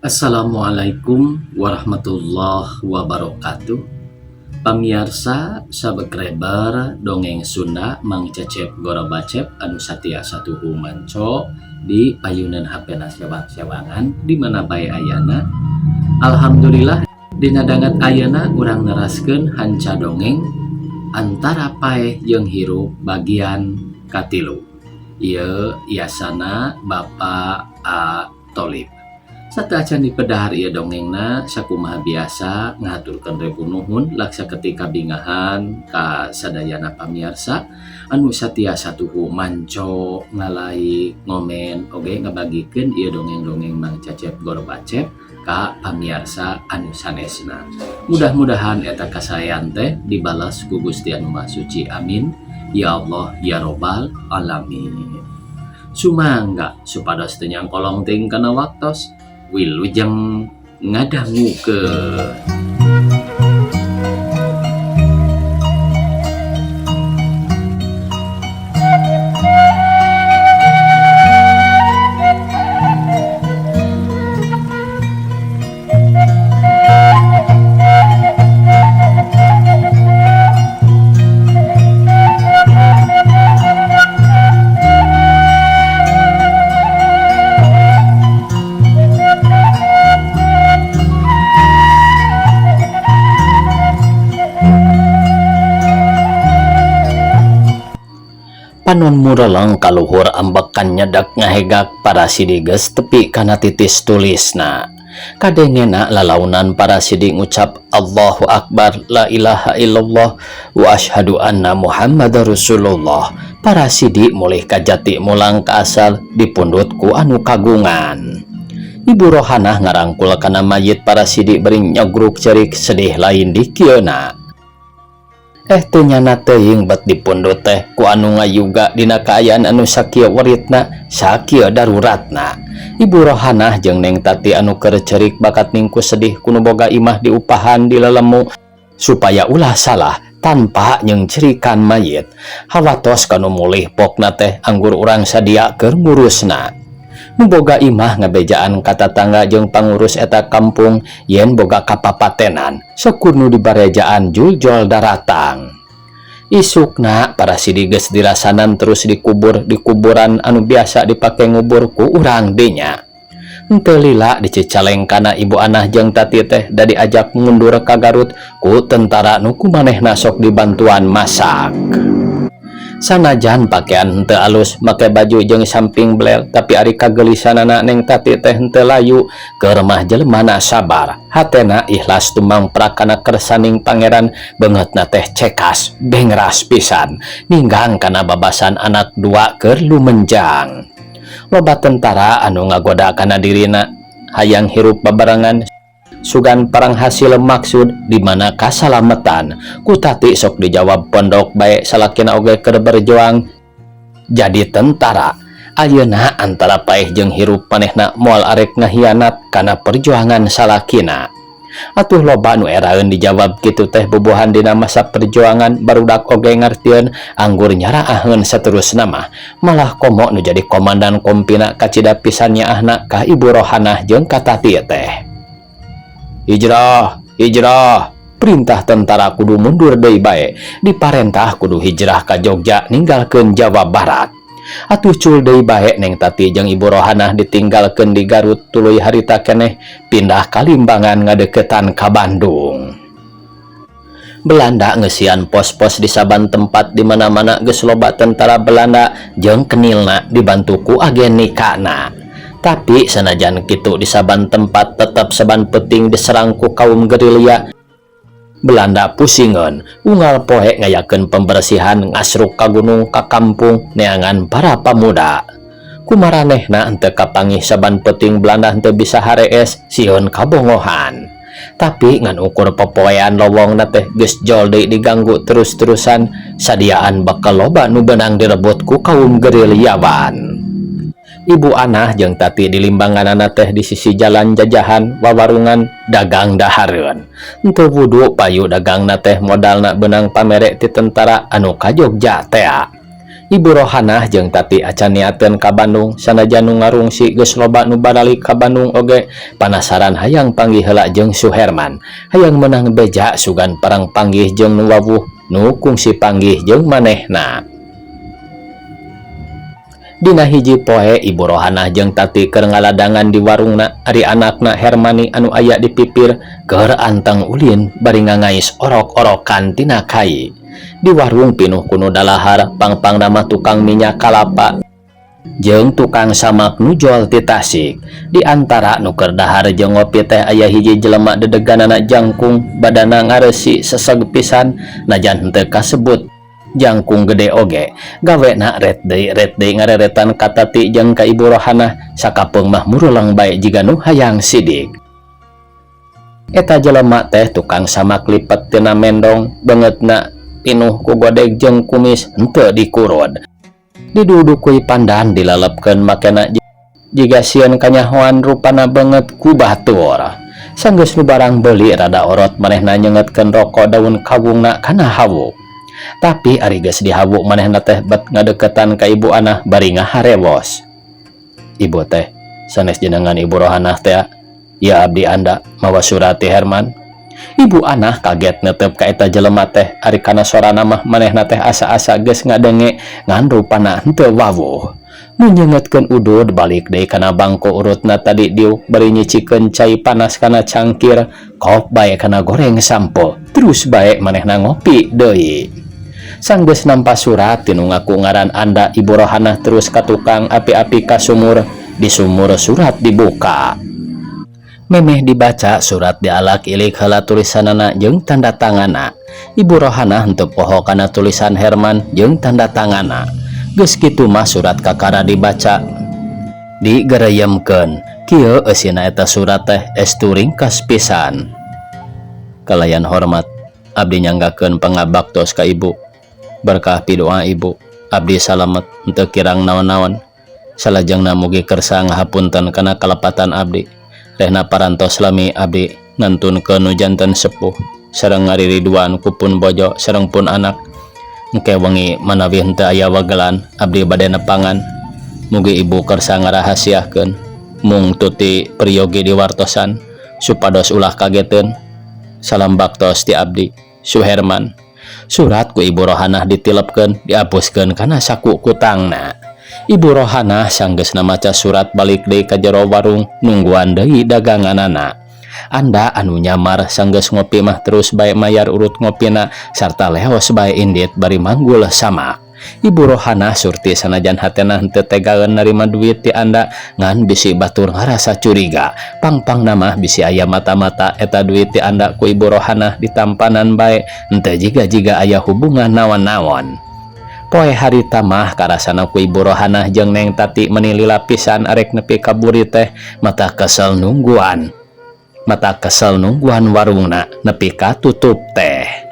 Assalamualaikum warahmatullahi wabarakatuh. Pamiarsa subscriber Dongeng Sunda Mang Cecep Gorobacep anu satia satuhu manco di payunan HP na sewang-sewangan di mana bae ayana. Alhamdulillah, dina danget ayana urang neraskeun hanca dongeng Antara Paeh jeung Hirup bagian katilu. Ieu yasana Bapak A Tolib. Sateuacan dipedahar ieu dongengna, sakumaha biasa ngahaturkeun rebu nuhun laksa ketika bingahan ka sadayana pamiarsa anu satia satuhu manco, ngalike, ngomen, oge ngabagikeun ieu dongeng-dongeng Mang Cecep Gorobacep ka pamiarsa anu sanesna. Mudah-mudahan eta kasaean teh dibalas ku Gusti Anu Maha Suci. Amin ya Allah ya Robbal alamin. Sumangga supados teu nyangkolong teuing kana waktos, wilujeng ngadangukeun. Panon mureleng kaluhur, ambekan nyedak ngahegak, Parasidi geus tepi kana titis tulisna. Kadengena lalaunan Parasidi ngucap Allahu Akbar, la ilaha illallah wa asyhadu anna Muhammadar Rasulullah. Parasidi mulih ka jati, mulang ka asal, dipundut ku anu kagungan. Ibu Rohanah ngarangkul kana mayit Parasidi bari nyegruk cerik sedih lain dikieuna. Eh, teu nyana teuing bet dipundut teh ku anu ngayuga dina kaayaan anu sakieu weritna, sakieu daruratna. Ibu Rohanah jeung Neng Tati anu keur cerik bakat ningku sedih ku nu boga imah diupahan di lelemu supaya ulah salah tanpa nyengcerikan mayit. Hawatos kanu mulih pokna teh anggur urang sadia keur ngurusna. Nu boga imah ngabejaan ka tatangga jeung pangurus eta kampung yen boga kapapatenan, sakur nu dibarejaan juljol daratang. Isukna Parasidi geus dirasanan terus dikubur di kuburan anu biasa dipake ngubur ku urang dinya. Henteu lila dicecaleng kana Ibu Anah jeung Tati teh da diajak mundur ka Garut ku tentara nu ku manehna sok dibantuan masak. Sanajan pakaian henteu alus, make baju jeung samping blel, tapi ari kagelisanana Neng Tati teh henteu layu. Keur mah jelemana sabar, hatena ikhlas tumang prakana kersaning Pangeran. Beungeutna teh cekas bengras pisan ninggang kana babasan anak dua keur lumenjang. Loba tentara anu ngagoda kana dirina hayang hirup babarengan, sugan parang hasil maksud di mana kasalametan. Ku Tati sok dijawab pondok bae, salakina oge keur berjuang jadi tentara. Ayeuna antara paeh jeung hirup, manehna moal arek ngahianat kana perjuangan salakina. Atuh loba nu eraeun dijawab kitu teh. Bubuhan dina masa perjuangan, barudak oge ngartieun anggur nyaraaheun saterusna mah. Malah komo nu jadi komandan kompina kacida pisan nyaahna ka Ibu Rohanah jeung ka Tati teh. Hijrah, hijrah, perintah tentara. Kudu mundur deui bae, diparentah kudu hijrah ka Jogja, ninggalkeun Jawa Barat. Atuh cul deui bae Neng Tati jeung Ibu Rohanah ditinggalkeun di Garut, tuluy harita keneh pindah ka Limbangan, ngadeukeutan ka Bandung. Belanda ngeusian pos-pos di saban tempat. Di mana-mana geus loba tentara Belanda jeung kenilna dibantu ku agen nikana. Tapi sanajan kitu, di saban tempat tetap saban peuting diserang ku kaum gerilya. Belanda pusingan, unggal poe ngayakeun pembersihan, ngasruk ka gunung, ka kampung, neangan para pemuda. Kumaranehna henteu kapanggih saban peuting Belanda henteu bisa harees, sieun kabongohan. Tapi ngan ukur popoean lowongna teh geus jol deui diganggu terus-terusan, sadiaan bakal loba nu beunang direbut ku kaum gerilyawan. Ibu Anah jeung Tati di Limbanganana teh di sisi jalan jajahan wawarungan dagang dahareun. Henteu wudu payu dagangna teh, modalna beunang pamere ti tentara anu ka Jogja tea. Ibu Rohanah jeung Tati acan niateun ka Bandung sanajan nu ngarungsi geus loba nu baralik ka Bandung oge panasaran hayang panggih heula jeung Suherman hayang meunang beja sugan parang panggih jeung nu wawuh nu kungsi panggih jeung manehna. Dina hiji poe Ibu Rohanah jeung Tati keur ngaladangan di warungna ari anakna Hermani anu aya di pipir keur anteng ulin bari ngangais orok-orokan tina kai. Di warung pinuh ku nu dalahar pang-pangna mah tukang minyak kalapa jeung tukang samak nu jol ti Tasik. Di antara nu keur dahar jeung ngopi teh aya hiji jelema dedeganana jangkung badana ngareusi seseg pisan najan henteu kasebut jangkung gede oge gawena ret deui ret deui ngareretan ka Tati jeung ka Ibu Rohanah sakapeung mah muruleng bae jiga nu hayang sidik. Eta jelema teh tukang samak lipet tina mendong beungeutna pinuh ku godeg jeung kumis henteu dikurud. Didudukui pandan dilelepkeun makena jiga sieun kanyahoan rupana beungeut ku batur. Sanggeus nu barang beuli rada orot manehna nyengetkeun roko daun kawungna kana hawu. Tapi ari geus dihawu manehna teh bet ngadeukeutan ka Ibu Anah bari ngaharewos. Ibu teh sanes jenengan Ibu Rohanah teh ya abdi anda mawa surat ti Herman. Ibu Anah kaget netep ka eta jelema teh ari kana sorana mah manehna teh asa-asa geus ngadenge ngan rupana henteu wawuh. Nu nyengetkeun udud balik deui kana bangku urutna tadi diuk bari nyicikeun cai panas kana cangkir kop bae kana goreng sampo terus bae manehna ngopi deui. Sanggeus nampa surat tinu ngaku ngaran anda Ibu Rohanah terus ka tukang api-api ka sumur di sumur surat dibuka. Memeh dibaca surat dialak ilik heula tulisanana jeung tanda tanganna. Ibu Rohanah henteu poho kana tulisan Herman jeung tanda tanganna. Geus kitu mah surat kakara dibaca digereyemkeun. Kieu eusina eta surat teh estu ringkas pisan. Kalayan hormat abdi nyanggakeun pangabaktos ka ibu. Berkah pidoa ibu abdi salamet henteu kirang naon-naon. Salajengna mugi kersa ngahapunten kana kalepatan abdi. Rehna parantos lami abdi ngantunkeun nu janten sepuh sareng ngaririduan ku pun bojo sareng pun anak. Engke wengi manawi henteu aya wagelan abdi bade nepangan. Mugi ibu kersa ngarahasiakeun mung tuti peryogi diwartosan supados ulah kageteun. Salam baktos ti abdi Suherman. Surat ku Ibu Rohanah ditilepkeun dihapuskeun kana saku kutangna. Ibu Rohanah sanggeusna maca surat balik deui ka jero warung nungguan deui daganganana. Anda anu nyamar sanggeus ngopi mah terus bae mayar urut ngopina sarta leos bae indit bari manggul samak. Ibu Rohanah surti sanajan hatena henteu tegaeun narima duit ti anda ngan bisi batur ngarasa curiga. Pang-pangna mah bisi aya mata-mata eta duit ti anda ku Ibu Rohanah ditampanan bae henteu jiga-jiga aya hubungan naon-naon. Poe harita mah karasana ku Ibu Rohanah jeung Neng Tati meni lila pisan arek nepi ka buri teh mata kesel nungguan. Mata kesel nungguan warungna nepi ka tutup teh.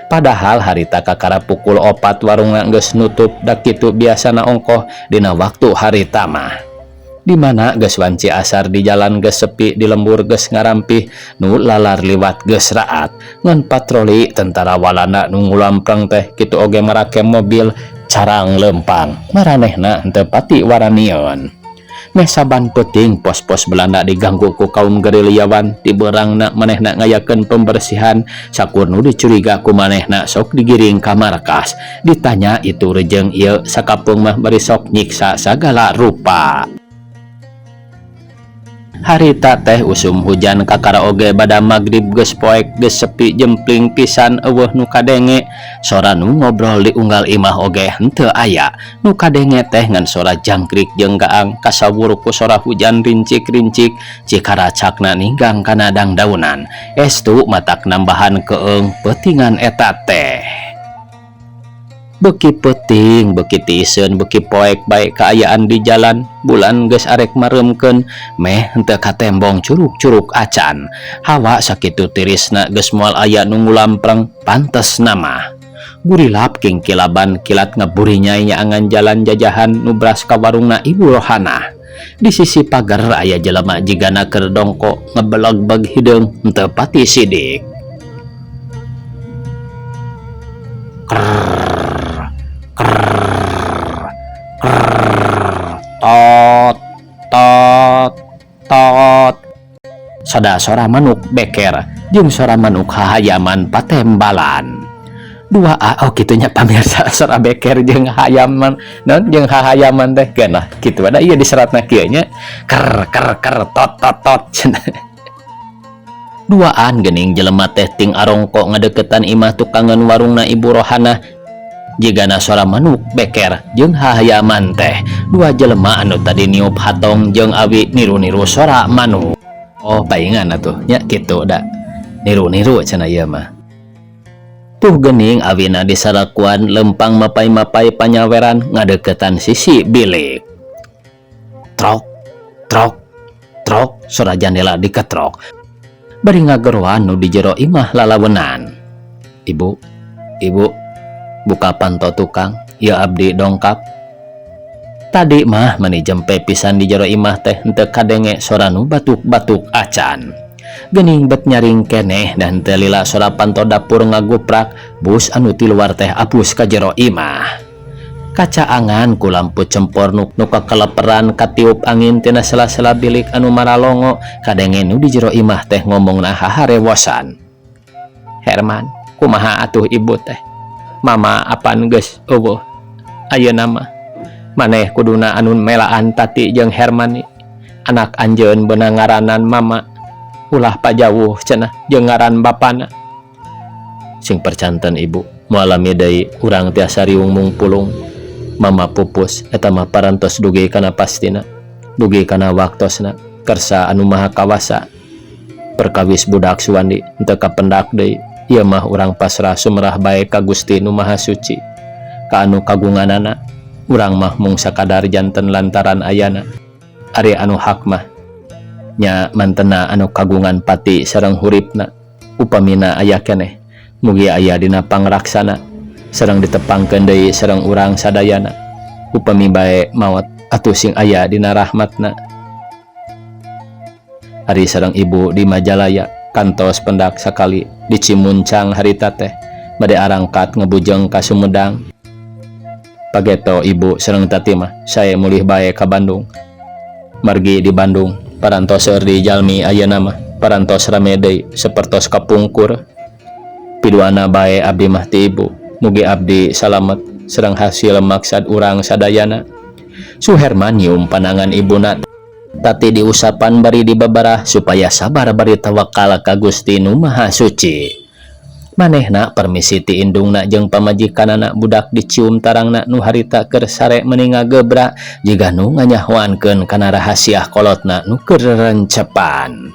Padahal harita kakara pukul 4 warungna geus nutup da kitu biasana ongkoh dina waktu harita mah. Di mana geus wanci asar di jalan geus sepi di lembur geus ngarampih nu lalar liwat geus raat ngan patroli tentara Walanda nu ngulampreng teh kitu oge marake mobil carang lempang maranehna henteu pati waranieun. Meh saban peuting pos-pos Belanda diganggu ku kaum gerilyawan diberangna manehna ngayakeun pembersihan sakur nu dicuriga ku manehna sok digiring ka markas ditanya itu rejeng ieu sakapeung mah bari sok nyiksa sagala rupa. Harita teh usum hujan kakara oge bada magrib geus poek geus sepi jempling pisan eueuh nu kadenge sora nu ngobrol di unggal imah oge henteu aya nu kadenge teh ngan sora jangkrik jeung gaang kasawur ku sora hujan rincik-rincik cikaracakna ninggang kana dangdaunan estu matak nambahan keung peutingan eta teh. Beki peuting, beki tiiseun, beki poek bae kaayaan di jalan, bulan geus arek mareumkeun, meh henteu katembong curug-curug acan. Hawa sakitu tirisna geus moal aya nu ngulampreng, pantes nama. Gurilap kingkilaban kilat ngaburinyai nyaangan jalan jajahan nu bras ka warungna Ibu Rohanah. Di sisi pagar aya jelema jigana keur dongko ngebelegbeg hideung henteu pati sidik. Krrrr, krrrr. Sada sora manuk beker jeung sora manuk hahayaman patembalan. Dua A, oh kitu nya pamirsa, sora beker jeung hayaman naon jeung hahayaman teh geunah kitu ada ieu diseratna kieu nya, ker ker ker tot tot tot cenah. Duaan geuning jelema teh ting arongko ngadeukeutan imah tukangeun warungna Ibu Rohana, jigana sora manuk beker jeung hahayaman teh. Dua jelema anu tadi niup hatong jeung awi niru-niru sora manuk. Oh, paingan atuh nya kitu da niru-niru cenah ieu mah. Tuh geuning awina disalakuan lempang mapay-mapay panyaweran ngadeukeutan sisi bilik. Trok trok trok, sora jandela diketrok bari ngageroan nu di jero imah lalawenan. "Ibu, ibu, buka panto tukang ya, abdi dongkap." Tadi mah meni jempe pisan di jero imah teh, henteu kadenge sora nu batuk-batuk acan. Geuning bet nyaring keneh dan teu lila sora panto dapur ngaguprak, bus anu ti luar teh apus ka jero imah. Kacaangan ku lampu cempor nu nu kakeleperan katiup angin tina sela-sela bilik anu maralongo, kadenge nu di jero imah teh ngomongna haharewosan. "Herman, kumaha atuh ibu teh? Mama apan geus euweuh ayeuna mah. Maneh kuduna anu melaan Tati jeung Hermani. Anak anjeun beunang ngaranan mama, ulah pajauh cenah jeung ngaran bapana. Sing percanten ibu, moal lami deui urang tiasa riung mungpulung. Mama pupus eta mah parantos dugi kana pastina, dugi kana waktosna, kersa anu maha kawasa. Perkawis budak Suwandi henteu kapendak deui. Ieu mah urang pasrah sumerah bae ka Gusti nu Maha Suci, ka anu kagunganana. Urang mah mung sakadar janten lantaran ayana. Ari anu hak mah nya mantena anu kagungan pati sareng huripna. Upamina aya keneh, mugi aya dina pangraksana sareng ditepangkeun deui sareng urang sadayana. Upami bae maot, atuh sing aya dina rahmatna. Ari sareng ibu di Majalaya kantos pendak sakali di Cimuncang harita teh bade arangkat ngebujeng ka Sumedang. Pageto ibu sareng Tati mah sae mulih bae ka Bandung, margi di Bandung parantos seueur di jalmi ayeuna mah, parantos rame deui sapertos kapungkur. Piduana bae abdi mah ti ibu, mugi abdi salamet sareng hasil maksad urang sadayana." Suherman nyium panangan ibuna. Tati diusapan bari dibabarah supaya sabar bari tawakal ka Gusti nu Maha Suci. Manehna permisi ti indungna jeung pamajikanana, budak dicium tarangna nu harita keur sare meni ngagebra jiga nu nganyahoankeun kana rahasia kolotna nu keur rencepan.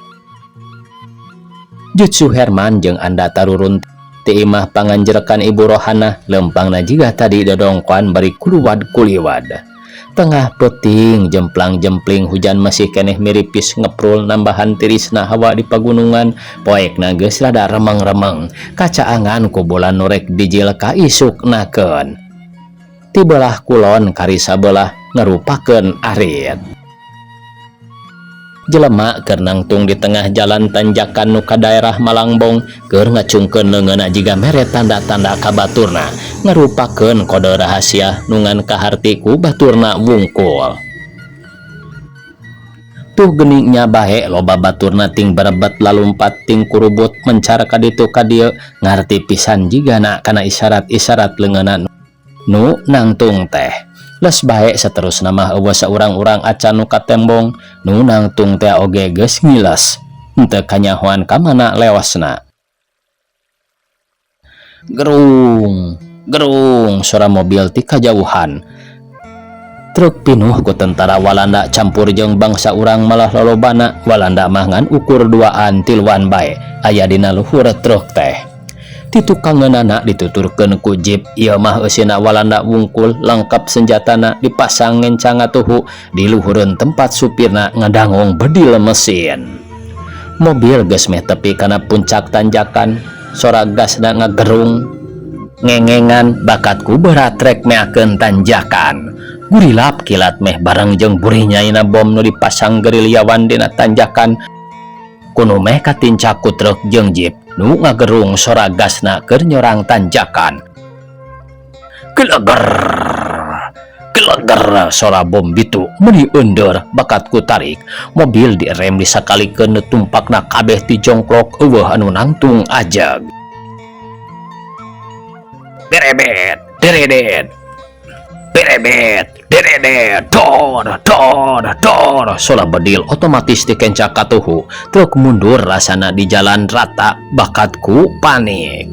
Jut Suherman jeung Anda tarurun ti imah panganjerekan Ibu Rohana, lempangna jiga tadi dodongkoan bari kuluwad kuliwad. Tengah peuting jemplang-jempling hujan masih keneh miripis ngeprul nambahan tirisna hawa di pagunungan. Poekna geus rada remeng-remeng, kacaangan ku bulan nu rek dijil ka isuknakeun. Ti belah kulon kari sabelah ngarupakeun arit. Jelema keur nangtung di tengah jalan tanjakan nu ka daerah Malangbong keur ngacungkeun leungeunna jiga mere tanda-tanda ka baturna, ngarupakeun kode rahasia nu ngan kaharti ku baturna wungkul. Tuh geningnya bae loba baturna ting berebet lalumpat ting kurubut mencar ka ditu ka dieu, ngarti pisan jigana kana isyarat-isyarat leungeunna nu nangtung teh. Les bae saterusna mah euweuh saurang-urang acan nu katembong. Nu nangtung teh oge geus ngiles, henteu kanyahoan ka mana lewasna. Gerung gerung, sora mobil ti kajauhan. Truk pinuh ku tentara Walanda campur jeung bangsa urang, malah lolobana Walanda mah ngan ukur duaan tiluan bae aya dina luhur truk teh. Ti tukangeunana dituturkeun ku jeep ieu mah eusina Walanda wungkul, lengkap senjatana dipasang ngencang ngatuhu di luhureun tempat supirna ngadangong bedil mesin. Mobil geus meh tepi kana puncak tanjakan, sora gasna ngagerung ngengengan bakat ku berat trek meakeun tanjakan. Gurilap kilat meh bareng jeung burih nyaina bom nu dipasang gerilyawan dina tanjakan, kuno meh katincak ku truk jeung jeep nu ngagerung sora gasna keur nyorang tanjakan. Geleger. Geleger sora bom bitu meuni eundeur bakat ku tarik. Mobil direm disakalikeun nu tumpakna kabeh tijongklok euweuh anu nangtung ajeg. Berebet, deredet. Berebet, deredet, dor, dor, dor. Sora bedil otomatis dikenca katuhu. Truk mundur rasana di jalan rata bakat ku panik.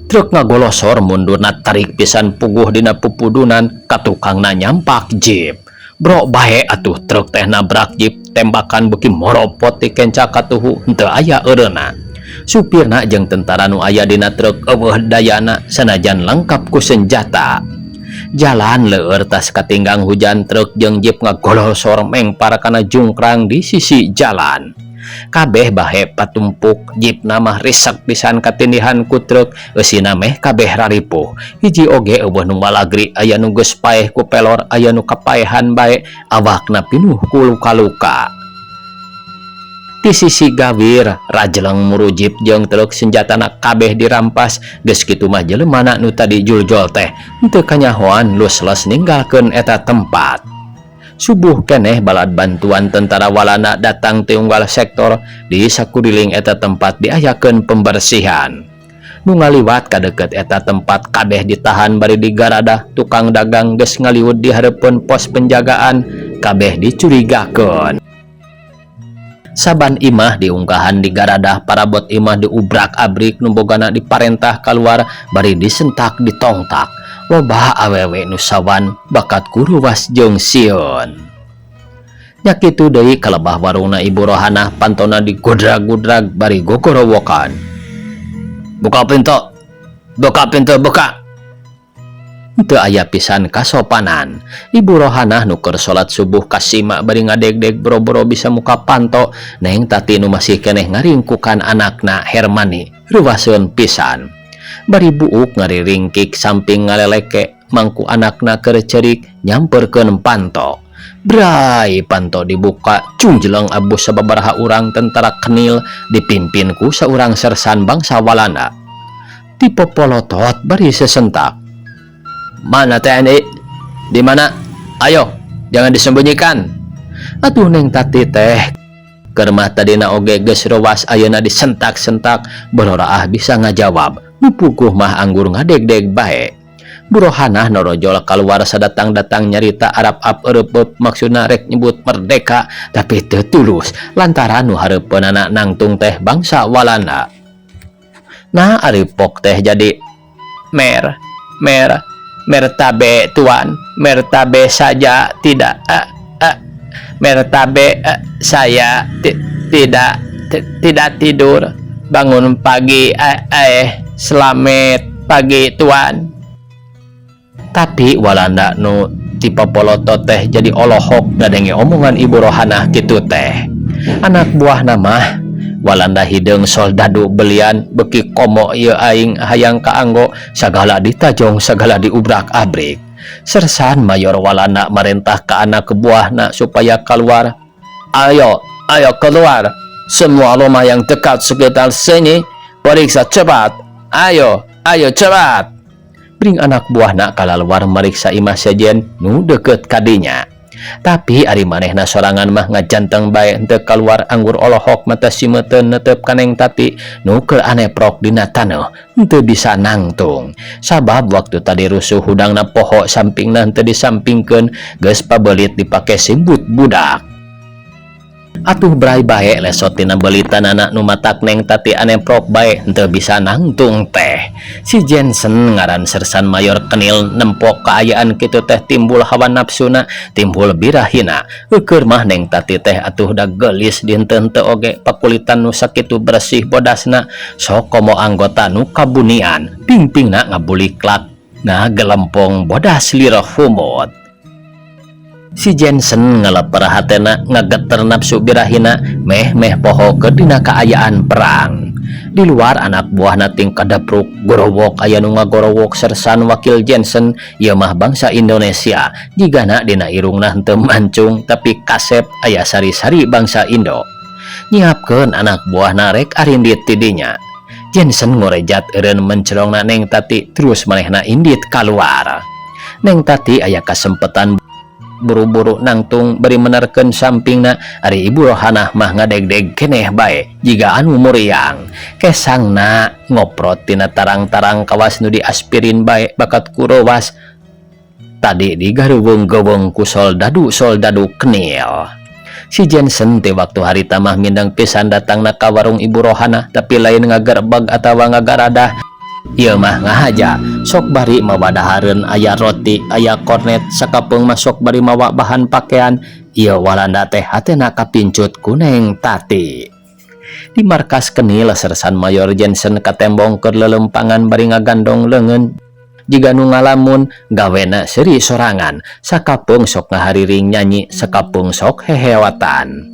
Truk ngagolosor mundurna tarik pisan puguh dina pupudunan katukangna nyampak jeep. Bro bae atuh truk teh nabrak jeep, tembakan beuki moropot dikenca katuhu henteu aya eureuna. Supirna jeung tentara nu aya dina truk euweuh dayana sanajan lengkap ku senjata. Jalan leur tas katinggang hujan, truk jeung jeep ngagolosor mengpar kana jungkrang di sisi jalan. Kabeh bahe patumpuk, jeepna mah risak pisan katindihan ku truk, eusina meh kabeh raripuh. Hiji oge euweuh nu malagri, aya nu geus paeh ku pelor, aya nu kapaehan bae, awakna pinuh ku luka-luka. Di sisi gawir, rajeleng muru jeep jeung truk, senjatana kabeh dirampas, geus kitu mah jelemana nu tadi juljol teh henteu kanyahoan lus-les ninggalkeun eta tempat. Subuh keneh balad bantuan tentara Walanda datang ti unggal sektor di sakuriling eta tempat diayakeun pembersihan. Nu ngaliwat ka deukeut eta tempat kabeh ditahan bari digaradah, tukang dagang geus ngaliwet di hareupeun pos penjagaan kabeh dicurigakeun. Saban imah diungkahan digaradah, parabot imah diubrak-abrik, nu bogana diparentah kaluar bari disentak ditongtak. Loba awewe nu sawan bakat ku ruas jeung sieun. Nya kitu deui kalebah warungna Ibu Rohanah, pantona digodrag-godrag bari gogorowokan. Buka pintu. Buka pintu, buka. Teu aya pisan kasopanan. Ibu Rohanah nu keur salat subuh kasima bari ngadegdeg boro-boro bisa muka panto. Neng Tati nu masih keneh ngaringkukan anakna Hermani reuwaseun pisan. Bari buuk ngariringkik samping ngaleleke mangku anakna keur ceurik nyamperkeun panto. Bray panto dibuka, cungjeleng abus sababaraha urang tentara kenil dipimpin ku saurang sersan bangsa Walanda. Dipopolotot bari sesentak. Mana TNI? Di mana? Ayo, jangan disembunyikan. Atuh Neng Tati teh keur mah tadina oge geus reuwas, ayeuna disentak-sentak bororaah bisa ngajawab. Nu puguh mah anggur ngadegdeg bae. Bu Rohanah norojol kaluar sadatang-datang nyarita arap-ap eureupeup, maksudna rek nyebut merdeka tapi teu tulus lantaran nu hareupeunana nangtung teh bangsa Walanda. Nah, ari pok teh jadi mer mer mertabe tuan, mertabe saja tidak mertabe saya tidak tidak tidur, bangun pagi selamat pagi tuan. Tapi Walanda nu tipe polotot teh jadi olohok ngadenge omongan Ibu Rohanah kitu teh. Anak buah nama Walanda hideung soldadu belian beki komo ieu aing hayang kaanggo, sagala ditajong, sagala diubrak-abrik. Sersan Mayor Walanda marentah ke anak buahna supaya keluar. Ayo, ayo keluar. Semua rumah yang dekat sekitar sini periksa cepat. Ayo, ayo cepat. Bring anak buahna kalaluar mariksa imah sejen nu deket kadinya. Tapi ari manehna sorangan mah ngajanteng bae henteu kaluar, anggur olohok mata simeteun netep ka Neng Tati nu keur aneprok dina taneuh henteu bisa nangtung. Sabab waktu tadi rusuh hudangna poho sampingna henteu disampingkeun, geus pabelit dipake simbut budak. Atuh bray bae lesot tina belitanana nu matak Neng Tati aneprok bae henteu bisa nangtung teh. Si Jensen ngaran sersan mayor kenil nempok kaayaan kitu teh timbul hawa nafsuna, timbul birahina. Eueur mah Neng Tati teh atuh da geulis dihenteu-henteu oge pakulitan nu sakitu bersih bodasna, sok komo anggota nu kabunian pingpingna ngabuliklak ngagelempong bodas lirah humut. Si Jensen ngeleper hatena, ngageter nafsu birahina meh meh poho ke dina kaayaan perang. Di luar anak buah ting kadapruk gorowok, aya nu ngagorowok sersan wakil Jensen. Ieu mah bangsa Indonesia, jigana dina irungna henteu mancung tapi kasep aya sari-sari bangsa Indo. Nyiapkeun anak buah rek arindit tidinya. Jensen ngorejat eureun mencelongna Neng Tati, terus manehna indit kaluar. Neng Tati aya kasempetan buru-buru nangtung bari menerkeun sampingna. Ari Ibu Rohanah mah ngadegdeg keneh bae jiga anu muriang. Kesangna ngoprot tina tarang-tarang kawas nu di aspirin bae bakat kurowas tadi digaruweung-geuweung ku soldadu-soldadu KNIL. Si Jensen teh waktu harita mah mindeng pisan datangna ka warung Ibu Rohana, tapi lain ngagerbeg atawa ngagaradah. Ieu mah ngahaja, sok bari mawa dahareun, aya roti, aya kornet, sakapeung mah sok bari mawa bahan pakean. Ieu Walanda teh hatena kapincut ku Neng Tati. Di markas KNIL, Sersan Mayor Jensen katembong keur lelempangan bari ngagandong leungeun jiga nu ngalamun. Gawena seuri sorangan, sakapeung sok ngahariring nyanyi, sakapeung sok hehewatan.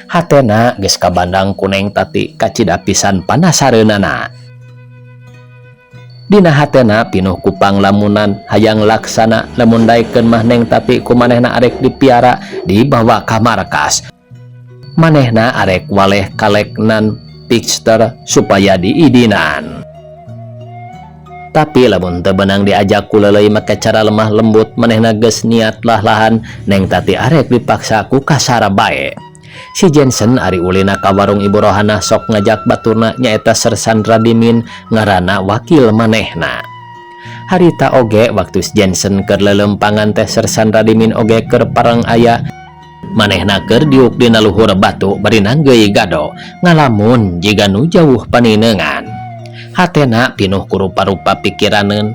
Hatena geus kabandang ku Neng Tati, kacida pisan panasareunana. Dina hatena pinuh ku panglamunan, hayang laksana lamun daekeun mah Neng Tati ku manehna arek dipiara, dibawa ka markas. Manehna arek waleh ka Letnan Pfister supaya diidinan. Tapi lamun teu beunang diajak ku leuleuy make cara lemah lembut, manehna geus niat lah-lahan, Neng Tati arek dipaksa ku kasar bae. Si Jensen ari ulina ka warung Ibu Rohana sok ngajak baturna, nyaeta Sersan Radimin, ngaranna wakil manehna. Harita oge waktu Jensen keur lelempangan teh Sersan Radimin oge keur pareng aya. Manehna keur diuk dina luhur batu bari nanggeuy gado, ngalamun jiga nu jauh paninengan. Hatena pinuh ku rupa-rupa pikiraneun.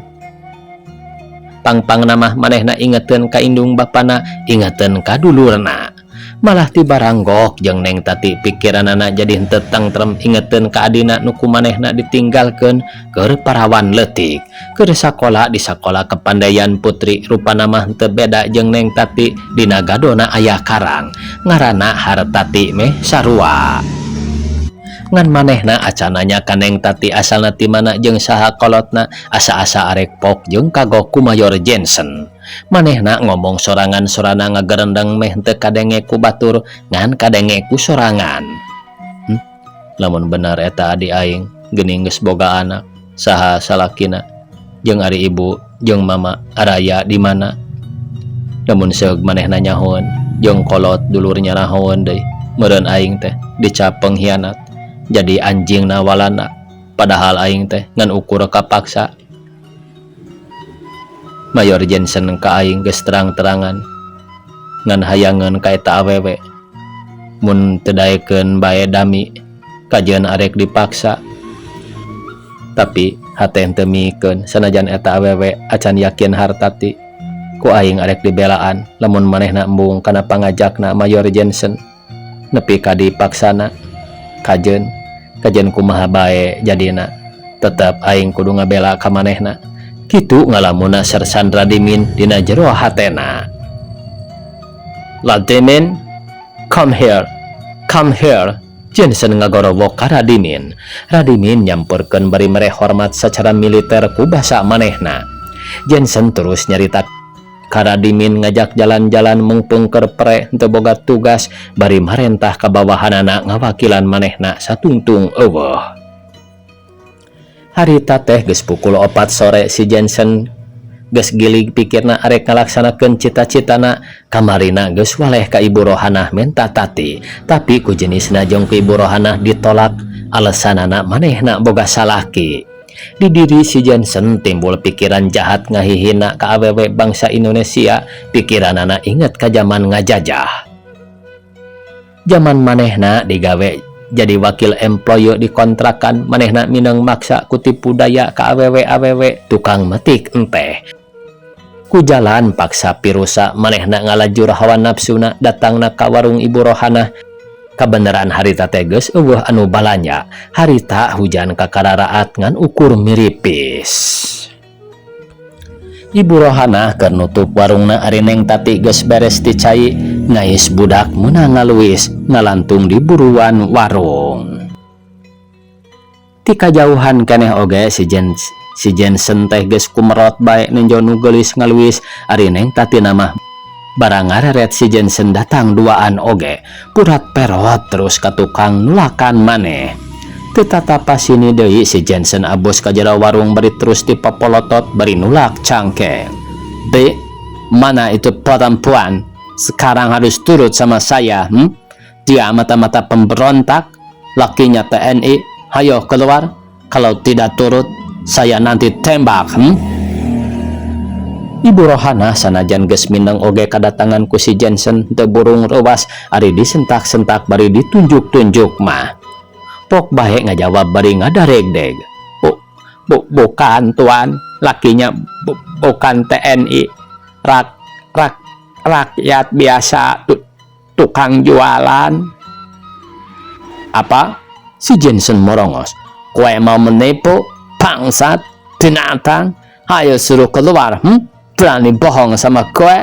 Pangpangna mah manehna ingeteun ka indung bapana, ingeteun ka dulurna. Malah ti baranggok jeung Neng Tati pikiranana jadi henteu tengtrem, ingeteun ka adina nu ku manehna ditinggalkeun keur parawan leutik, keur sakola di sakola kepandaian putri. Rupana mah henteu beda jeung Neng Tati, dina gadona aya karang ngaranna Hartati meh sarua. Ngan manehna acan nanya ka Neng Tati asalna ti mana jeung saha kolotna, asa-asa arek pok jeung kagok ku Mayor Jensen. Manehna ngomong sorangan, sorana ngagerendeng meh henteu kadenge ku batur, ngan kadenge ku sorangan. Lamun bener eta adi aing, geuning geus boga anak, saha salakina? Jeung ari ibu jeung mama araya di mana? Lamun seug manehna nyahoeun jeung kolot dulur nyarahoeun deui, meureun aing teh dicap pengkhianat, jadi anjingna Walanda, padahal aing teh ngan ukur kapaksa. Mayor Jensen ka aing geus terang-terangan ngan hayangeun ka eta awewe. Mun teu daekeun bae dami, kajeun arek dipaksa. Tapi hate henteu mikeun sanajan eta awewe acan yakin Hartati. Ku aing arek dibelaan lamun manehna embung kana pangajakna Mayor Jensen nepi ka dipaksana? Kajeun, kajeun kumaha bae jadina, tetep aing kudu ngabela ka manehna. Kitu ngalamunna Sersan Radimin dina jero hatena. "Radimin, come here, come here!" Jensen ngagorowok ka Radimin. Radimin nyamperkeun bari mere hormat secara militer ku basa manehna. Jensen terus nyarita ka Radimin, ngajak jalan-jalan mungpung keur pre henteu boga tugas, bari marentah ka bawahanana ngawakilan manehna satungtung euweuh. Harita teh geus pukul 4 sore. Si Jensen geus gilig pikirna arek ngalaksanakeun cita-citana. Kamarina geus waleh ka Ibu Rohanah menta Tati, tapi ku jenisna jeung ku Ibu Rohanah ditolak, alasanana manehna boga salaki. Di diri si Jensen timbul pikiran jahat ngahihina ka awewe bangsa Indonesia. Pikiranana inget ka zaman ngajajah, zaman manehna digawe jadi wakil employer di kontrakan. Manehna mineng maksa ku tipu daya ka awewe-awewe tukang metik enteh. Ku jalan paksa pirusa manehna ngalajur hawa nafsuna datangna ka warung Ibu Rohanah. Kabeneran harita teh geus euweuh anu balanja. Harita hujan kakararaat ngan ukur miripis. Ibu Rohanah keur nutup warungna, ari Neng Tati geus beres ti cai ngais budak meunang ngaluis ngalantung di buruan warung. Ti kajauhan keneh oge si Jensen teh geus kumerot bae nenjo nu geulis ngaluis. Ari Neng Tati mah barang ngareret si Jensen datang duaan oge purat perot terus ka tukang nulakan maneh. Teu tatapa sini deui si Jensen abus ka jero warung bari terus dipopolotot bari nulak cangkeng. B, mana itu perempuan? Sekarang harus turut sama saya, Dia mata-mata pemberontak, lakinya TNI. Hayo keluar. Kalau tidak turut, saya nanti tembak, Ibu Rohana sanajan geus mindeng oge kadatangan ku si Jensen, teu burung reuwas ari disentak-sentak bari ditunjuk-tunjuk mah. Pok bae ngajawab bari ngadaregdeg. Bu, bu, bukan, tuan, lakinya bukan TNI. Rak rak rakyat biasa, tukang jualan. Apa? Si Jensen morongos. Kowe mau menipu? Bangsat, binatang. Ayo suruh keluar, Berani bohong sama kowe.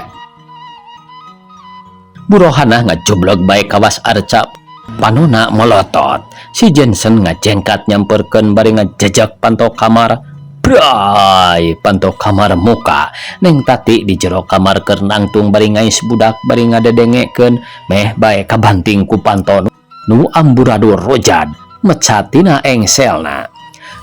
Bu Rohana ngajublog bae kawas arca, panona molotot. Si Jensen ngajengkat nyamperkeun bari ngajejak panto kamar. Bray, panto kamar muka. Neng Tati di jero kamar keur nangtung bari ngais budak bari ngadedengekeun, meh bae kabanting ku panto nu amburadul rojad mecat tina engselna.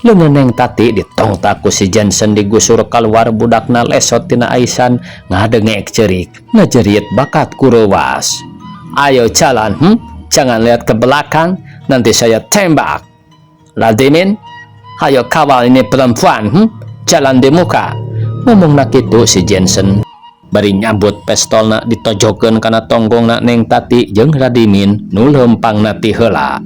Leungeun Neng Tati ditongtak ku si Jensen, digusur keluar, budakna lesot tina aisan, ngadengek cerik, ngejerit bakat ku reuwas. Ayo jalan, Jangan lihat ke belakang, nanti saya tembak. Ladimin, ayo kawal ini perempuan, Jalan di muka. Ngomong kitu si Jensen bari nyabut pestolna, ditojokeun kana tonggongna Neng Tati jeung Radimin nu leumpangna ti heula.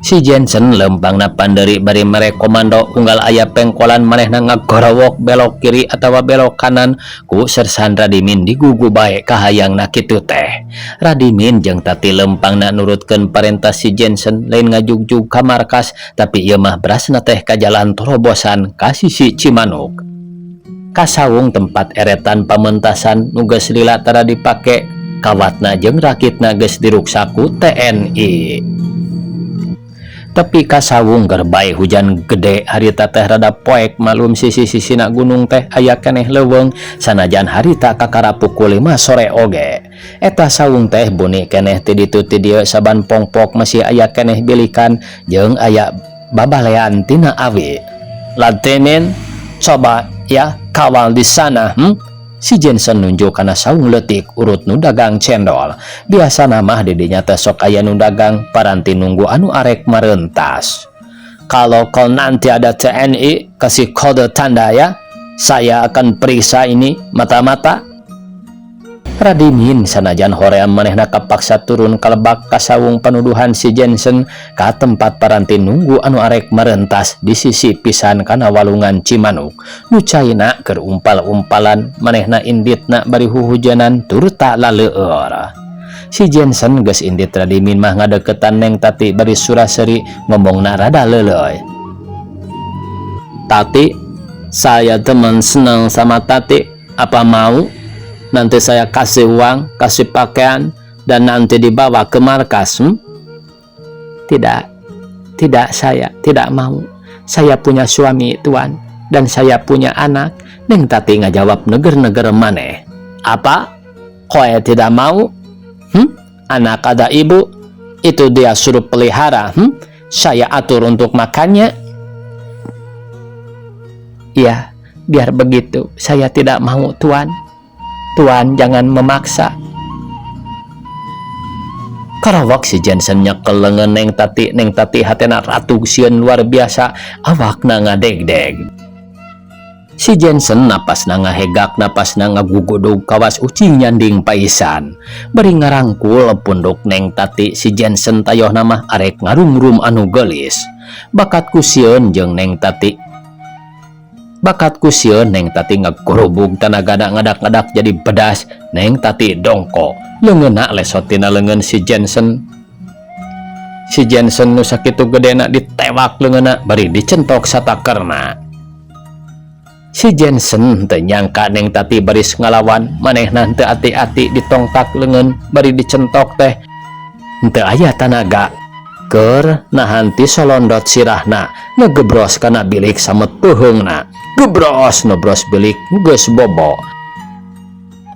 Si Jensen lempangna panderi bari mere komando, unggal aya pengkolan manehna ngagorowok belok kiri atawa belok kanan, ku sersan Radimin digugu bae kahayangna kitu teh. Radimin jeung Tati lempangna nurutkeun parentah si Jensen, lain ngajugjug ka markas, tapi ieu mah berasna teh ka jalan torobosan ka sisi Cimanuk. Kasawung tempat eretan pamentasan nu geus lila tara dipake, kawatna jeung rakitna geus diruksak ku TNI. Tepi ka sawung gerbay hujan gede harita teh, rada poek, malum sisi-sisina gunung teh aya keneh leuweung sanajan harita kakara pukul 5 sore oge. Eta sawung teh buni keneh ti ditu ti dieu, saban pongpok masih aya keneh bilikan jeung aya babalean tina awi. Latimin, coba ya kawal di sana, Si Jensen nunjuk kana saung leutik urut nu dagang cendol. Biasana mah di dinya teh sok aya nu dagang paranti nunggu anu arek marentas. Kalau kau nanti ada TNI, kasih kode tanda ya. Saya akan periksa ini mata-mata. Radimin sanajan hoream, manehna kapaksa turun kalebak ka sawung panuduhan si Jensen, ka tempat paranti nunggu anu arek merentas di sisi pisan kana walungan Cimanuk nu caina keur umpal-umpalan. Manehna inditna bari huhujanan turta laleueur. Si Jensen geus indit, Radimin mah ngadeukeutan Neng Tati bari sura-seuri, ngomongna rada leuleuy. Tati, saya teman senang sama Tati, apa mau? Nanti saya kasih uang, kasih pakaian, dan nanti dibawa ke markas. Tidak, tidak, saya tidak mau. Saya punya suami, tuan, dan saya punya anak. Neng Tati ngajawab neger-neger maneh. Apa? Koe tidak mau? Anak ada ibu, itu dia suruh pelihara. Saya atur untuk makannya. Ya, biar begitu. Saya tidak mau, tuan. Tuan jangan memaksa. Karawak si Jensen nyekel lengan Neng Tati. Neng Tati hatena ratug sieun luar biasa, awakna ngadegdeg. Si Jensen napasna ngahegak, napasna ngagugudug kawas ucing nyanding paisan. Bari ngarangkul punduk Neng Tati, si Jensen tayohna mah arek ngarungrum anu gelis. Bakat ku sieun jeung Neng Tati, bakat ku sieun, Neng Tati ngagurubug tanagana, ngadak-ngadak jadi pedas. Neng Tati dongko, leungeunna lesot tina leungeun si Jensen. Si Jensen nu sakitu gedena ditewak leungeunna bari dicentok satakerna. Si Jensen teu nyangka Neng Tati baris ngalawan. Manehna teu ati-ati, ditongtak leungeun bari dicentok teh teu aya tanaga keur nahan ti solondot sirahna, ngegebros kana bilik samet peuheungna. Gebros nobros bilik geus bobo,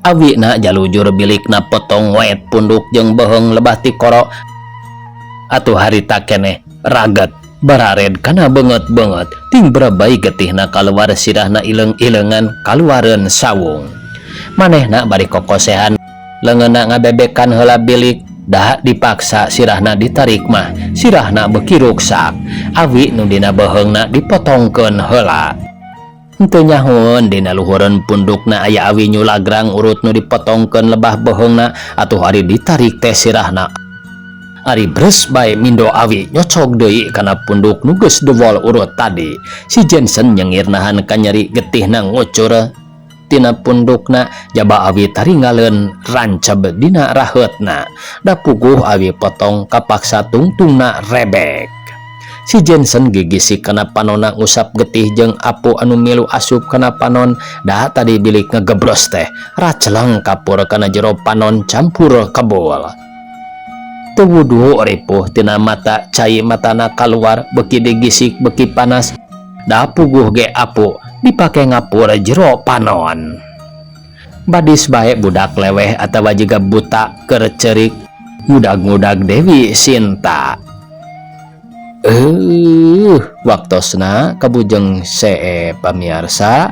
awina jalujur, bilikna potong wet, punduk jeung beuheung lebah tikoro. Atuh harita keneh raget. Barared kana beungeut-beungeut ting brebey getihna kaluar sirahna ileung-ileungan kaluareun sawung. Manehna bari kokosehan leungeunna ngabebekan heula bilik da dipaksa sirahna ditarik mah sirahna beuki ruksak. Awi nu dina beuheungna dipotongkeun heula. Henteu nyahoeun dina luhureun pundukna aya awi nyulagrang urut nu dipotongkeun lebah beuheungna atuh ari ditarik teh sirahna. Ari bres bae mindo awi nyocog deui kana punduk nu geus dewol urut tadi. Si Jensen nyengir nahan kanyeri getihna ngucur tina pundukna jaba awi taringaleun ranceb dina raheutna. Da puguh awi potong kapaksa tungtungna rebek. Si Jensen gigisik kana panonna ngusap getih jeung apu anu milu asup kana panon da tadi bilik ngegebros teh raceleng kapur kana jero panon campur kebul. Teu wudu ripuh tina mata cai matana kaluar beuki digisik beuki panas da puguh ge apu dipake ngapur jero panon. Badis bae budak leweh atawa jiga buta keur ceurik ngudag-ngudag Dewi Sinta. Waktosna kabujeng see pamiarsa.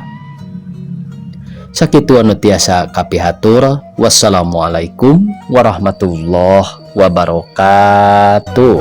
Sakitu anu tiasa kapihatur. Wassalamualaikum warahmatullahi wabarakatuh.